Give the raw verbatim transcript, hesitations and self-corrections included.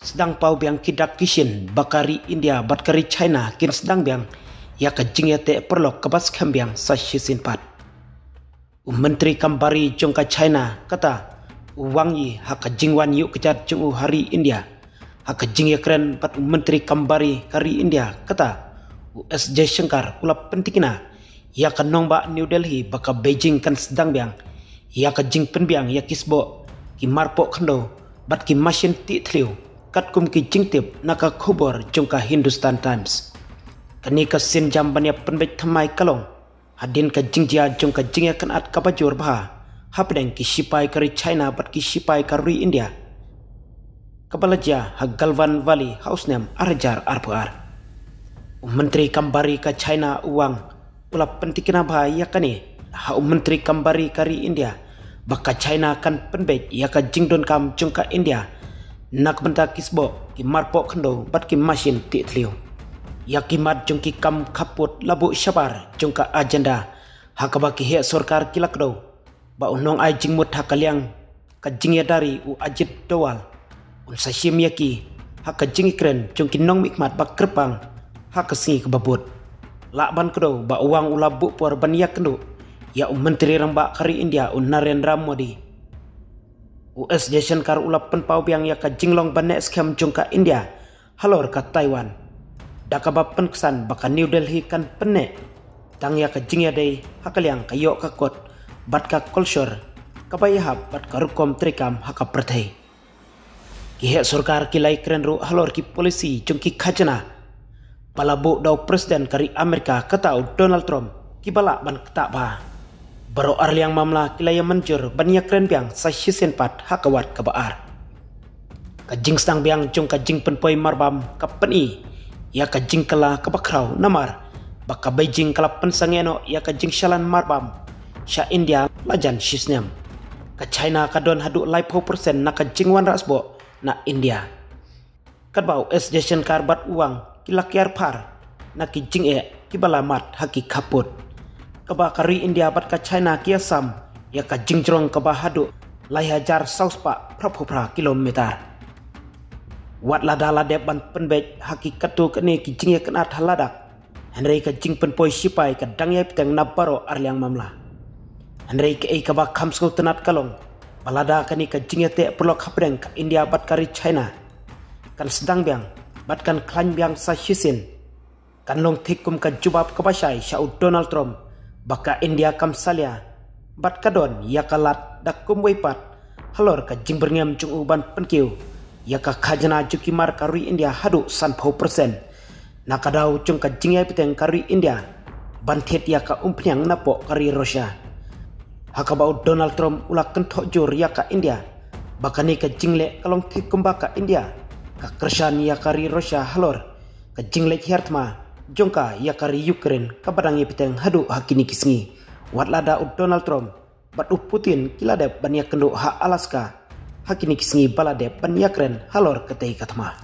Sdang paw biang ki dak ki shin ba ka ri India bad ka ri China kin sdang biang ïa ka jingïateh paralok kaba skhem biang sa shisien pat. U Myntri kam bar ri jong ka China kata u Wang Yi ha ka jingwan ïuh kjat jong u ha ri India ha ka jingïakren bad u Myntri kam bar ri ka ri India kata u S Jaishankar u la pyntikna ïa ka nongbah New Delhi ba ka Beijing kan sdang biang ïa ka jingpynbiang ïa ki sboh, ki marpoh khyndew bad ki mashin tih thliew katkum ki jingtip na ka khubor jong ka Hindustan Times. Kane ka sienjam ban ïa pynbeit thymmai ka long hadien ka jingjia jong ka jingïakynad kaba jur bha hapdeng ki shipai ka ri China bad ki shipai ka ri India kaba la jia ha Galwan Valley ha u snem ar hajar arphew ar. U Myntri kam bar ri ka China u Wang u la pyntikna bha ïa kane ha u Myntri kam bar ri ka ri India ba ka China kan pynbeit ïa ka jingdonkam jong ka India na ka bynta ki sboh, ki marpoh khyndew bad ki mashin tih thliew. Ïa ki mat jong ki kam khappud la buh shabar jong ka agenda ha kaba ki heh sorkar ki la kdew ba u nongai jingmut ha ka liang ka jingïada ri u Ajit Doval un sa shim ïa ki ha ka jingïakren jong ki nongmihkhmat ba kyrpang ha ka sngi kaba bud. Lah ban kdew ba u Wang u la buh por ban ïakynduh ïa u Myntri Rangbah ka ri India u Narendra Modi. U S Jaishankar u la pynpaw biang ïa ka jinglong ba neh skhem jong ka India halor ka Taiwan da kaba pynksan ba ka New Delhi kan pynneh tang ïa ka jingïadei ha ka liang ka ïoh ka kot bad ka kolshor kaba ïahap bad ka rukom treikam ha ka pyrthei. Ki heh sorkar ki la ïakren ruh halor ki polisi jong ki khajna ba la buh da u President ka ri Amerika kata u Donald Trump kiba lah ban ktah bha. Baroh arliang mamla ki la ïa mynjur ban ïakren biang sa shisien pat ha ka wat kaba ar. Ka jingsdang biang jong ka jingpynpoi marbam ka pyni ïa ka jingkylla kaba khraw namar ba ka Beijing ka la pynsangeh noh ïa ka jingshalan marbam sha India lajan shisnem. Ka China ka don haduh laiphew persen na ka jingwanrah sboh na India. Katba u S Jaishankar bad u Wang ki la kiar phar na ki jingeh kiba la mad ha ki khappud kaba ka ri India bad ka China ki ïasam ïa ka jingjrong kaba haduh lai hajar saw spah phra phew phra kilometer. Wat lada la dep ban pynbeit ha ki katto katne ki jingïakynad ha Ladakh, hynrei ka jingpynpoi shipai ka dang ïai bteng na baroh arliang mamla. Hynrei kaei kaba kham sngewtynnat ka long ba lada kane ka jingïateh paralok hapdeng ka India bad ka ri China kan sdang biang bad kan khlaiñ biang sa shisien, kan long thik kum ka jubab kaba shai sha u Donald Trump ba ka India kam salia bad ka don ïa ka lad da kumwei pat halor ka jingbyrngem jong u ban pynkiew ïa ka khajna jong ki mar ka ri India haduh sanphew persen na ka daw jong ka jingïai bteng ka ri India ban thied ïa ka umphniang napoh ka ri Russia. Ha kaba u Donald Trump u la kynthoh jur ïa ka India ba kane ka jingleh ka long thik kumba ka India ka kyrshan ïa ka ri Russia halor ka jingleh hiar thma jong ka ïa ka ri Ukraine kaba dang ïai bteng haduh ha kine ki sngi. Wat lada u Donald Trump bad u Putin ki la dep ban ïakynduh ha Alaska ha kine ki sngi ba la dep ban ïakren halor katei ka thma.